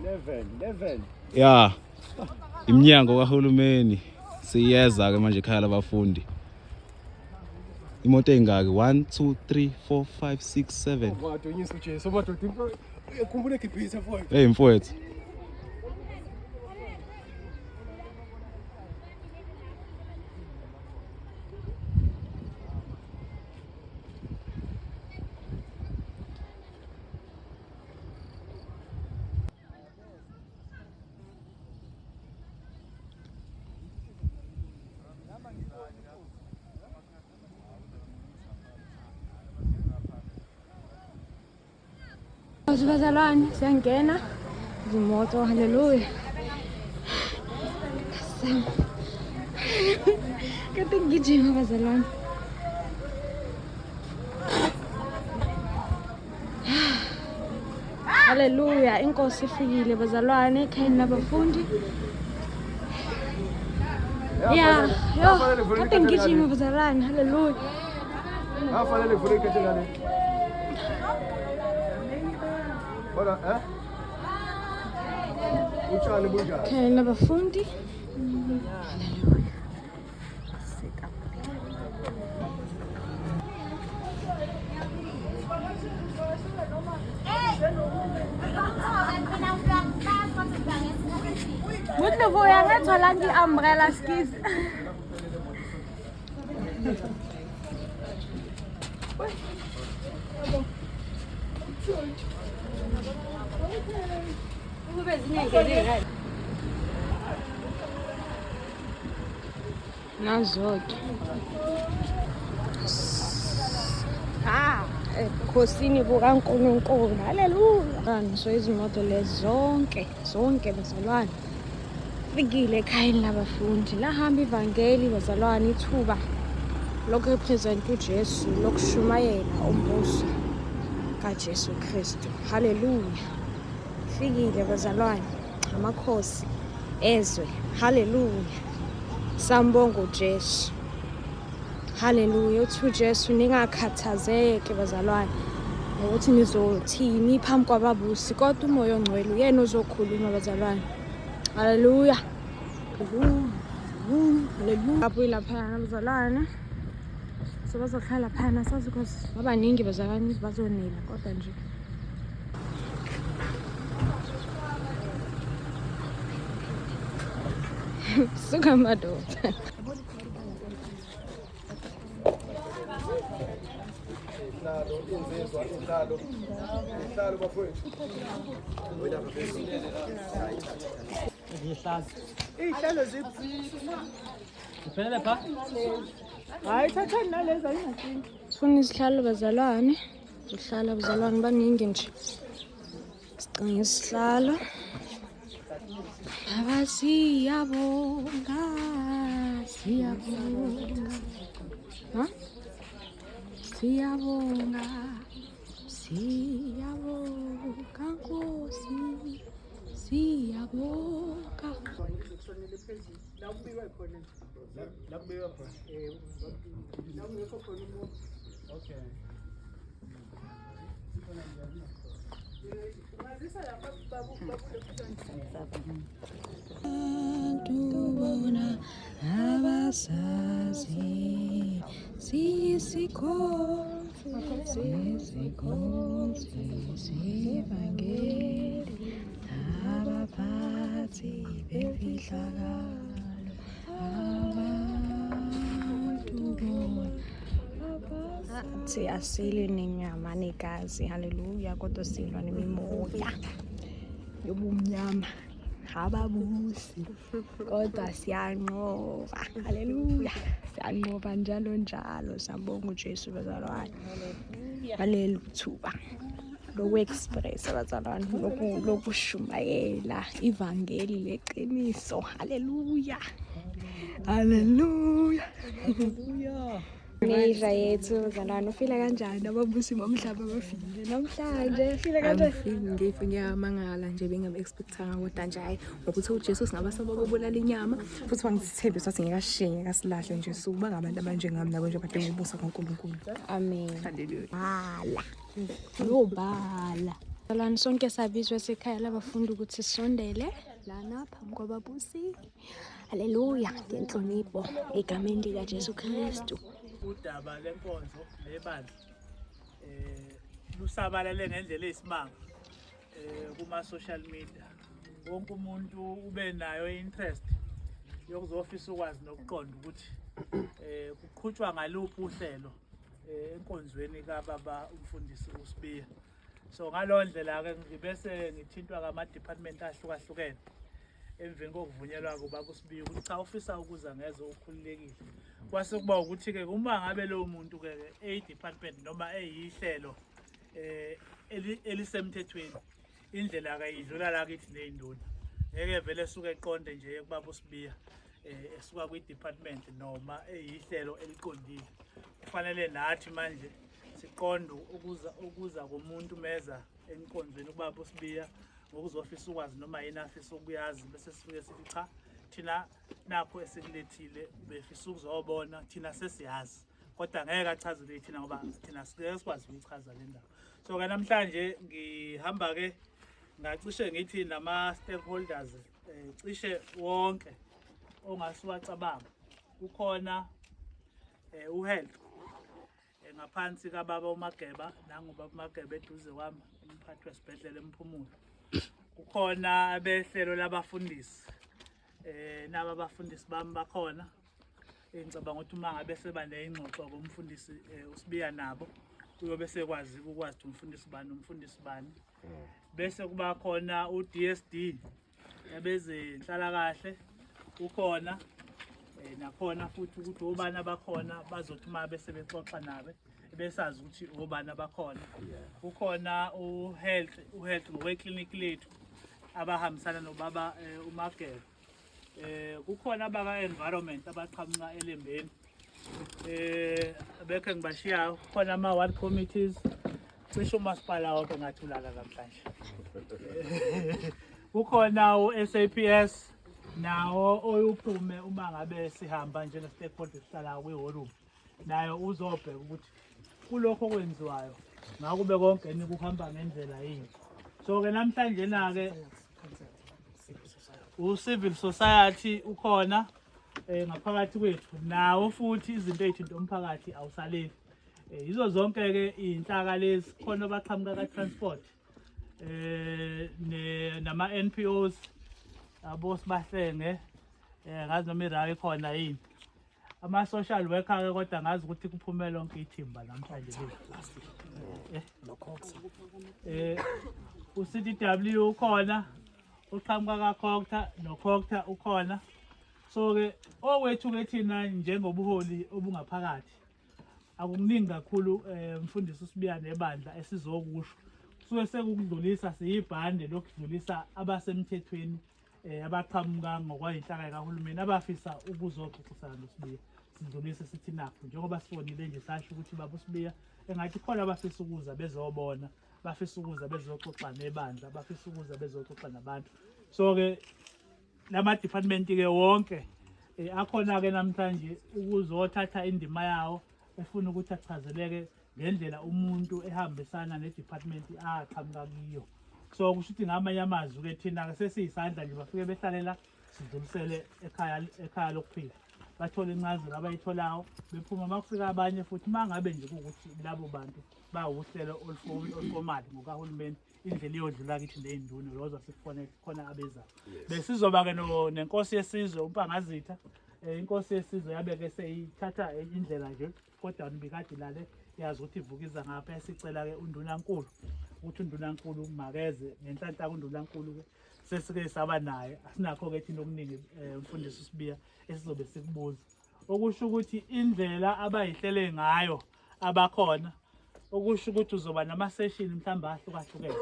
11 11. Ya. Iminyango kahulumeni siyeza ke manje ekhaya labafundi. Imoto eyingaki? 1 2 3 4 5 6 7. Wadunyisa uJesu madoda uyakhumbula eGibhithe mfowethu. Hey mfowethu. Bazalwane siyangena izimoto, haleluya. Kade ngigijima bazalwane. Haleluya, inkosi ifikile bazalwane ekhayeni labafundi. Ya, yo, kade ngigijima bazalwane, haleluya. Afanele ngivule ikhethe ngale. Bona eh? Utshani bunjani? Ekhayeni labafundi. Haleluya. Mutlu ngathola ngi-umbrella skis. Nazo-ke. Ah, ebukhosini bukaNkulunkulu. Haleluya. So izimoto lezi zonke, zonke bazalwane. Fikile ekhayeni labafundi. Lahamba ivangeli bazalwane ithuba lokurepresent uJesu, lokushumayela umbuso kaJesu Kristu. Haleluya. Fikile bazalwane, amakhosi ezwe. Haleluya. Sambonga uJesu. Haleluya. Uthi uJesu ningakhathazeki bazalwane ngokuthi nizothini phambi kwababusi, kodwa uMoya oNgcwele uyena ozokhuluma bazalwane. Haleluya. Haleluya. Lapho ilaphayana bazalwane. So bazohlala phana sazi because babaningi bazalwane bazonela kodwa nje. Suka madoda. Ihlalo insizwa ihlalo. Ihlalo bafowethu. Wena phezulu. Iy'hlalo Ziphelele pha? Hhayi thathani nalezi ayinankinga. Sifuna izihlalo bazalwane. Zihlala bazalwane baningi nje. Sicinga isihlalo. Baba siyabonga, siyabonga. Ha? Siyabonga, siyabonga Nkosi, siyabonga. La kubikwe khona nje. La kubikwe khona. La kungekho khona umuntu. Okay. Abantu bona abasazi siyisikhonzi sisikhonzi sevangeli abaphathi bemfihlakalo abantu bona athi asilwi nenyama negazi, haleluya, kodwa silwa nemimoya yobumnyama ababusi, kodwa siyanqoba, haleluya, siyanqoba njalo njalo. Siyabonga uJesu bazalwane ngaleli thuba loku-expressa bazalwane, lokushumayela ivangeli leqiniso. Haleluya, haleluya. Neyidla yethu bazalwane, ufila kanjani ababusi bomhlaba bafile namhlanje? Ufila kanjani? Ngife ngiyamangala nje, bengabe-expectanga kodwa nje hhayi ngokuthi uJesu singabasaba bobulala inyama futhi wangithembisa wathi ngeke asishiye, ngeke asilahle nje, sukuba ngabantu abanjengami nabo nje badinga ubusa kaNkulunkulu. Amen. Haleluya. Bala. Yobala. Lana sonke sabizwa esekhaya labafundi ukuthi sisondele lana phambi kwababusi. Haleluya, ngenhlonipho egameni likaJesu Kristu. Udaba lenkonzo lebandla lusabalale ngendlela eyisimanga kuma social media. Wonke umuntu ube nayo interest yokuzofisa ukwazi nokuqonda ukuthi kuqhutshwa ngaluphi uhlelo enkonzweni kababa umfundisi uSibiya. So ngaleyo ndlela-ke ngibese ngithintwa ngama-department ahlukahlukene emveni kokuvunyelwa kubaba uSibiya ukuthi cha, ufisa ukuza ngeze ukhululekile. Kwase kuba ukuthi-ke uma ngabe lowo muntu-ke eyi-department noma eyihlelo elisemthethweni, indlela-ke idlula la kithi ney'nduna. Ngeke vele esuke eqonde nje kubaba uSibiya esuka kwi-department noma eyihlelo eliqondile. Kufanele nathi manje siqonde ukuza komuntu meza enkonzweni kubaba uSibiya ngokuzofisa ukwazi noma yini afisa ukuyazi, bese sifike sithi cha, thina nakho esikulethile, ubefisa ukuzobona, thina sesiyazi, kodwa ngeke achazele thina ngoba thina sike sikwazi ukuyichaza le ndaba. So-ke namhlanje ngihamba-ke ngacishe ngithi nama-stakeholders cishe wonke ongasuwacabanga. Kukhona uhealth ngaphansi kababa uMageba, nangubaba uMageba eduze kwami, umphathi wesibhedlela eMphumulo. Kukhona abehlelo labafundisi, naba abafundisi bami bakhona. Ngicabanga ukuthi uma ngabe seba neyingxoxo komfundisi uSibiya nabo, uyobe sekwazi ukwazi ukuthi umfundisi bani umfundisi bani. Bese kuba khona u-DSD abezenhlalakahle ukhona, nakhona futhi ukuthi obani abakhona bazothi uma bese bexoxa nabe besazi ukuthi obani abakhona. Kukhona u-health, u-health ngokweklinikhi lethu abahambisana nobaba uMageba. Kukhona abaka-environment abaqhamuka elembeni, abekho engibashiyayo. Kukhona ama-ward committees, cishe umasipala wonke ngathi ulala namhlanje. Kukhona u-SAPS nawo oyuphume uma ngabe sihamba njenge-stakeholder sihlala kwi-hall, nayo uzobheka ukuthi kulokho okwenziwayo ngakube konke kuhamba ngendlela yini. So-ke namhlanje na-ke u-civil society ukhona ngaphakathi kwethu nawo futhi izinto ey'thinta umphakathi awusaleli. Yizo zonke-ke iy'nhlaka lezi, khona abaqhamuka ka-transport nama-NPOs abo sibahlenge, ngazi noma irayo ikhona yini, ama-social worker-ke, kodwa ngazi ukuthi kuphume lonke ithimba namhlanje u-CDW ukhona uqhamuka kaCogta, noCogta ukhona. So-ke okwethu-ke thina njengobuholi obungaphakathi akukuningi kakhulu, mfundisi uSibiya nebandla, esizokusho kusuke sekukudlulisa, siyibhande lokudlulisa abasemthethweni abaqhamuka ngokwayinhlaka kahulumeni abafisa ukuzoxoxisana noSibiya. Sidlulise sithi nakho njengoba sibonile nje, sasho ukuthi baba uSibiya engathi khona abafisa ukuza bezobona, bafisa ukuza bezoxoxa nebandla, bafisa ukuza bezoxoxa nabantu. So-ke lama department-ke wonke akhona-ke namhlanje ukuzothatha indima yawo, efuna ukuthi achazeleke ngendlela umuntu ehambisana ne-department aqhamuka kiyo. So kusho ukuthi ngamanye amazwi-ke thina-ke sesiyisandla nje, bafike behlalela, sidlulisele ekhaya, ekhaya lokuphila, bathole incazelo abayitholayo, bephuma. Uma kufika abanye futhi, uma ngabe nje kuwukuthi labo bantu bawuhlelo olu-formal ngokahulumeni, indlela iyodlula kithi ney'nduna loza sikufonele khona abezayo. Besizoba-ke nenkosi yesizwe uMpangazitha. Inkosi yesizwe yabe-ke seyithatha indlela nje, kodwa nibikade lale yazi ukuthi ivukiza ngapha, esicela-ke undunankulu ukuthi undunankulu makeze. Ngenhlanhla undunankulu-ke sesike saba naye, asinakho-ke thina okuningi, mfundisi uSibiya, esizobe sikubuza. Okusho ukuthi indlela abayihlele ngayo abakhona, okusho ukuthi uzoba nama-session mhlawumbe ahlukahlukene,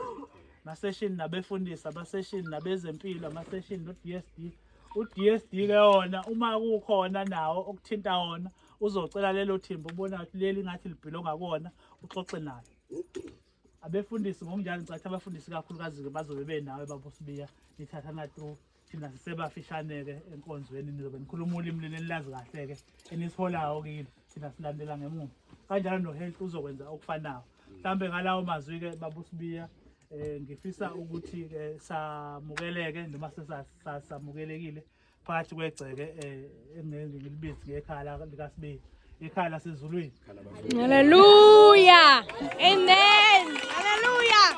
ama-session nabefundisi, ama-session nabezempilo, ama-session no-DSD. U-DSD ke wona uma kukhona nawo okuthinta wona, uzocela lelo thimba ubona ukuthi leli ngathi li-belonga kuwona, uxoxe nalo. Abefundisi ngokunjalo, ngicathi abafundisi kakhulukazi-ke bazobe benawe baba uSibiya, nithathana through. Thina sisebafishane-ke enkonzweni, nizobe nikhuluma ulimi leni enilazi kahle-ke enisiholayo kilo, thina silandela ngemuva. Kanjalo no-health uzokwenza okufanayo mhlawumbe. Ngalawo mazwi-ke baba uSibiya, Ngifisa ukuthi ke samukeleke noma sesamukelekile phakathi kwegceke engeke ngilibize ngekhaya likaSibiya, ikhaya lasezulwini. Hallelujah. Amen. Hallelujah.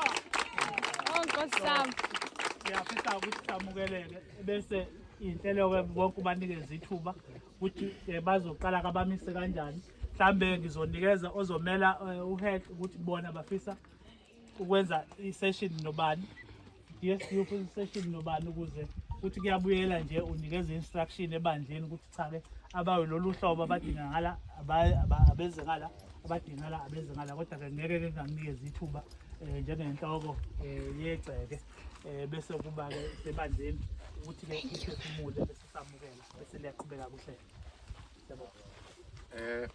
Oh Nkosi yami. Siyafisa ukuthi samukeleke bese inhlelo-ke bonke ubanikeze ithuba ukuthi bazoqala kabamise kanjani. Mhlambe ngizonikeza ozomela uhealth ukuthi bona bafisa ukwenza i-session nobani, DSD ufisa i-session nobani, ukuze kuthi kuyabuyela nje unikeza instruction ebandleni ukuthi cha-ke abawe lolu hlobo abadinga ngala abeze ngala, abadinga ngala abeze ngala. Kodwa-ke ngeke ke ngingakunikeza ithuba njengenhloko yegceke, bese kuba-ke sebandleni ukuthi-ke iphefumule bese samukela bese liyaqhubeka kuhlelo. Siyabonga.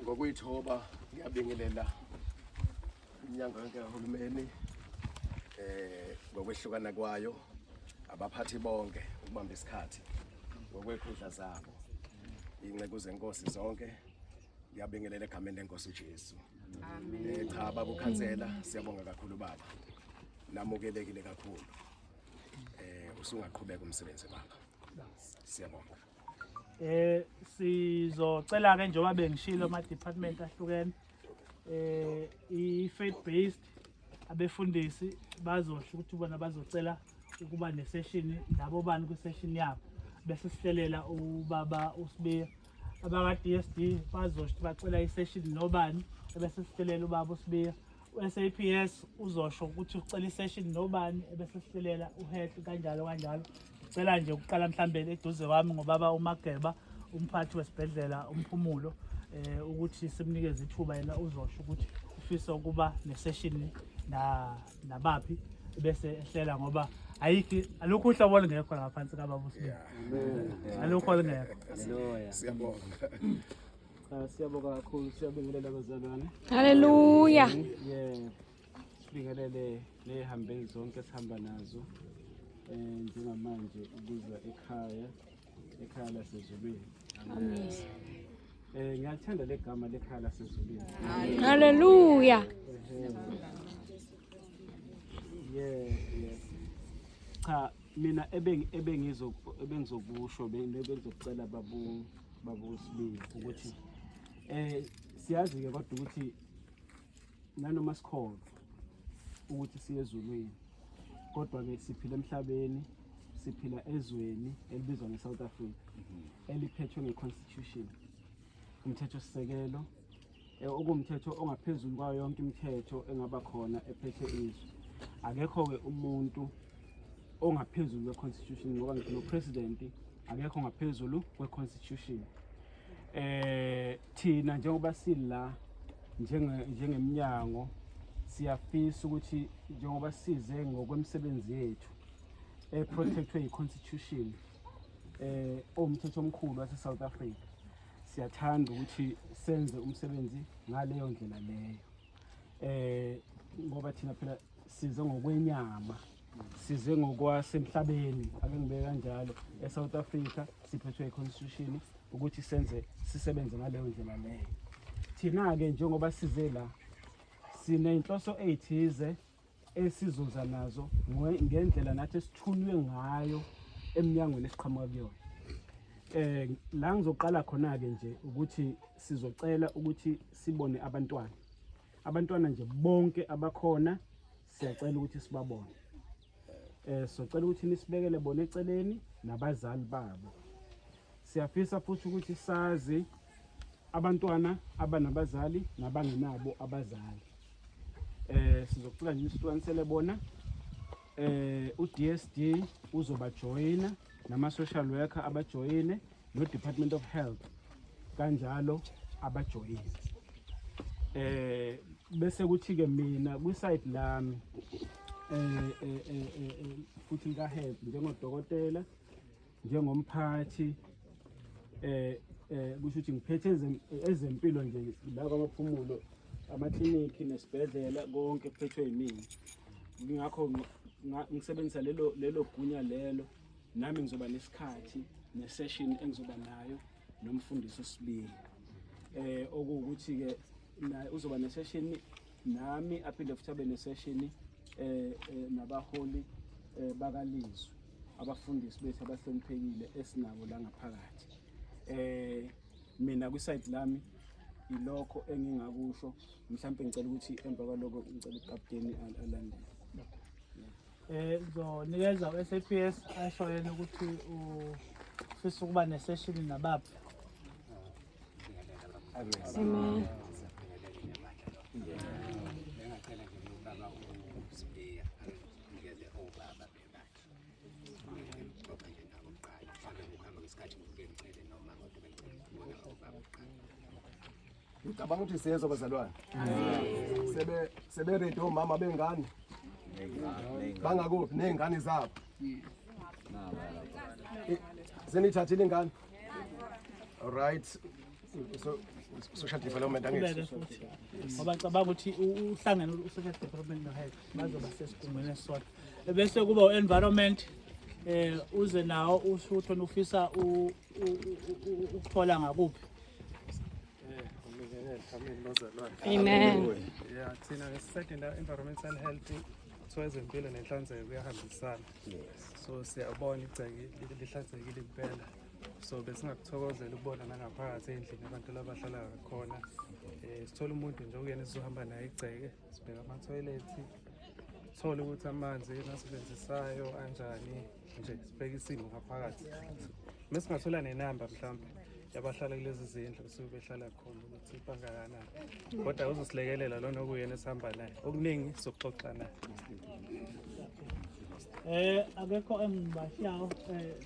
Ngokuyithoba ngiyabingelela iminyango yonke kahulumeni ngokwehlukana kwayo, abaphathi bonke ukubamba isikhathi ngokwekhundla zabo, inceku zenkosi zonke ngiyabingelela egameni lenkosi uJesu. Amen. Cha baba ukhansela, siyabonga kakhulu baba, namukelekile kakhulu. Usungaqhubeka umsebenzi baba, siyabonga. Sizocela ke njengoba bengishilo ama department ahlukene, i faith based abefundisi bazosho ukuthi bona bazocela ukuba ne session nabo bani ku session yabo, bese sihlelela ubaba uSibiya. Abaka DSD bazosho ukuthi bacela i session nobani, bese sihlelela ubaba uSibiya. U-SAPS uzosho ukuthi ucela i-session nobani, ebese sihlelela uhealth, kanjalo kanjalo. Ngicela nje ukuqala mhlambe eduze kwami ngobaba uMageba, umphathi wesibhedlela uMphumulo, ukuthi simnikeze ithuba, yena uzosho ukuthi ufisa ukuba ne-session nabaphi bese ehlela, ngoba ayikho alukho uhlobo olungekho ngaphansi kababa uSibiya, alukho olungekho. Siyabonga. Cha, siyabonga kakhulu, siyabingelela abazalwane. Hallelujah. Yeah. Sibingelele nehambeni zonke esihamba nazo. Njengamanje ukuza ekhaya, ekhaya lasezulwini. Amen. Ngiyathanda legama lekhaya lasezulwini. Hallelujah. Yeah. Cha, mina ebengizo ebengizokusho bengizokucela babu Sibiya ukuthi siyazi ke kodwa ukuthi nanoma sikholwa ukuthi siye ezulwini, kodwa ke siphila emhlabeni, siphila ezweni elibizwa ngeSouth Africa eliphethwe ngeConstitution, umthetho sisekelo, okuwumthetho ongaphezulu kwayo yonke imithetho engaba khona ephethe izwe. Akekho ke umuntu ongaphezulu kweConstitution, ngoba ngisho nopresident akekho ngaphezulu kweConstitution. Thina njengoba sila njengeminyango siyafisa ukuthi njengoba size ngokwemisebenzi yethu eprotectwe yiConstitution, owumthetho omkhulu wase South Africa, siyathanda ukuthi senze umsebenzi ngaleyo ndlela leyo, ngoba thina phela size ngokwenyama, size ngokwasemhlabeni, ake ngibeke kanjalo. eSouth Africa siphethwe iConstitution ukuthi senze sisebenze ngaleyo ndlela leyo. Thina ke njengoba size la sinenhloso ezithize esizoza nazo ngendlela nathi esithunywe ngayo eminyangweni esiqhamuka kuyona. La ngizoqala khona ke nje ukuthi sizocela ukuthi sibone abantwana. Abantwana nje bonke abakhona siyacela ukuthi sibabone. Socela ukuthi nisibekele bona eceleni nabazali babo. Siyafisa futhi ukuthi sazi abantwana abanabazali nabangenabo abazali. Sizocela nje nisihlukanisele bona. U-DSD uzobajoyina nama social worker abajoyine no Department of Health kanjalo abajoyine. Bese kuthi ke mina kwi side lami futhi ka health njengodokotela, njengomphathi, kusho ukuthi ngiphethe ezempilo nje la kwaMaphumulo, amakliniki nesibhedlela konke kuphethwe yimina. Ngakho ngisebenzisa lelo gunya lelo, nami ngizoba nesikhathi ne-session engizoba nayo nomfundisi uSibiya, okuwukuthi ke naye uzoba ne-session nami, aphinde futhi abe ne-session Nabaholi bakalizwi, abafundisi bethu abahloniphekile esinabo la ngaphakathi. Mina kwi-side lami ilokho engingakusho. Mhlawumbe ngicela ukuthi emva kwaloko ngicela ukapteni alandele. Ngizonikeza u-SAPS asho yena ukuthi ufisa ukuba ne-session nabaphi. Amen. Bengacela nje ubaba uSibiya anikeze obaba bebandla. Ngixoxe nje nabo kuqala. Mhlawumbe ngokuhamba kwesikhathi ngike ngicele noma kodwa bengicela ukubona obaba kuqala. Ngicabanga ukuthi siyezwa bazalwane. Sebe sebe ready omama bengane. Bangakuphi nezingane zabo? Senithathile ingane? All right. So social development Qhubeke angithi. futhi ngoba ngicabanga ukuthi uhlangene u-social development no-health bazoba sesigungwini esisodwa, bese kuba u-environment uze nawo usho ukuthi wena ufisa ukuthola ngakuphi. Ngibingelele egameni bazalwane. Amen. Yeah, thina ngesisayidi la environmental health, kuthiwa ezempilo nenhlanzeko kuyahambisana. So siyabona igceke lihlanzekile impela. So besingakuthokozela ukubona nangaphakathi endlini abantu labahlala khona. Sithola umuntu nje okuyena esizohamba naye igceke, sibheka ama-toilet, sithole ukuthi amanzi asebenzisayo anjani nje, sibheke isimo ngaphakathi. Mesingathola nenamba mhlawumbe yabahlala kulezi zindlu osuke behlala khona ukuthi bangakanani, kodwa uzosilekelela lona okuyena esihamba naye, okuningi sokuxoxa naye. Akekho engibashiyayo.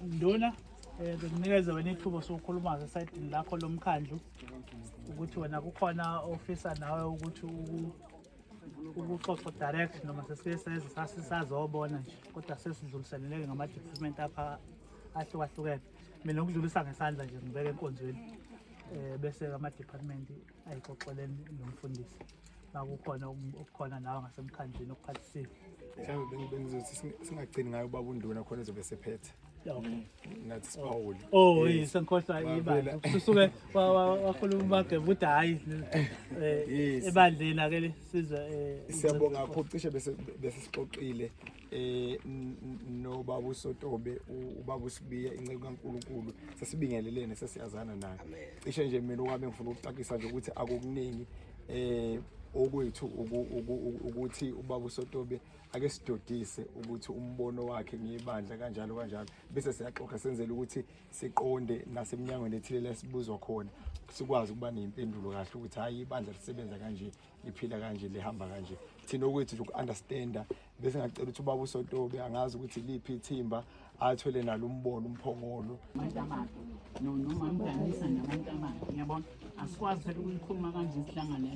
Nduna, bekunikeze wena ithuba sokukhuluma ngasesayidini lakho lomkhandlu ukuthi wena kukhona ofisa nawe ukuthi ukuxoxa direct noma sesike seze sasisazobona nje, kodwa sesidluliseleleke ngama-department apha ahlukahlukene. Mina ukudlulisa ngesandla nje ngibeke enkonzweni, bese ama-department ayixoxeleni nomfundisi makukhona okukhona nawe ngasemkhandlwini okuphathisiwe. Mhlawumbe bengizothi singagcini ngayo ubaba uNduna khona ezobe sephethe. Nathi siphawule. Oh, Yes. sengikhohlwa ibandla. Wavela. Usuke wakhuluma uMageba ukuthi hhayi ebandleni ake sizwe Siyabonga kakhulu, cishe bese sixoxile nobaba uSotobe, ubaba uSibiya, inceku kaNkulunkulu, sesibingelelene, sesiyazana naye. Cishe nje mina okwami ngifuna ukucacisa nje ukuthi akukuningi okwethu ukuthi ubaba uSotobe ake sidodise ukuthi umbono wakhe ngebandla kanjalo kanjalo, bese siyaxoxa senzele ukuthi siqonde naseminyangweni ethile lesibuzwa khona, sikwazi ukuba neyimpendulo kahle ukuthi hayi, ibandla lisebenza kanje, liphila kanje, lihamba kanje. Thina okwethu nje uku-understanda, bese ngacela ukuthi ubaba uSotobe, angazi ukuthi liphi ithimba, athwele nalo umbono umphongolo. Abantu ababi noma umdanisa nabantu ababi, ngiyabona asikwazi phela ukuyikhuluma kanje sihlangane.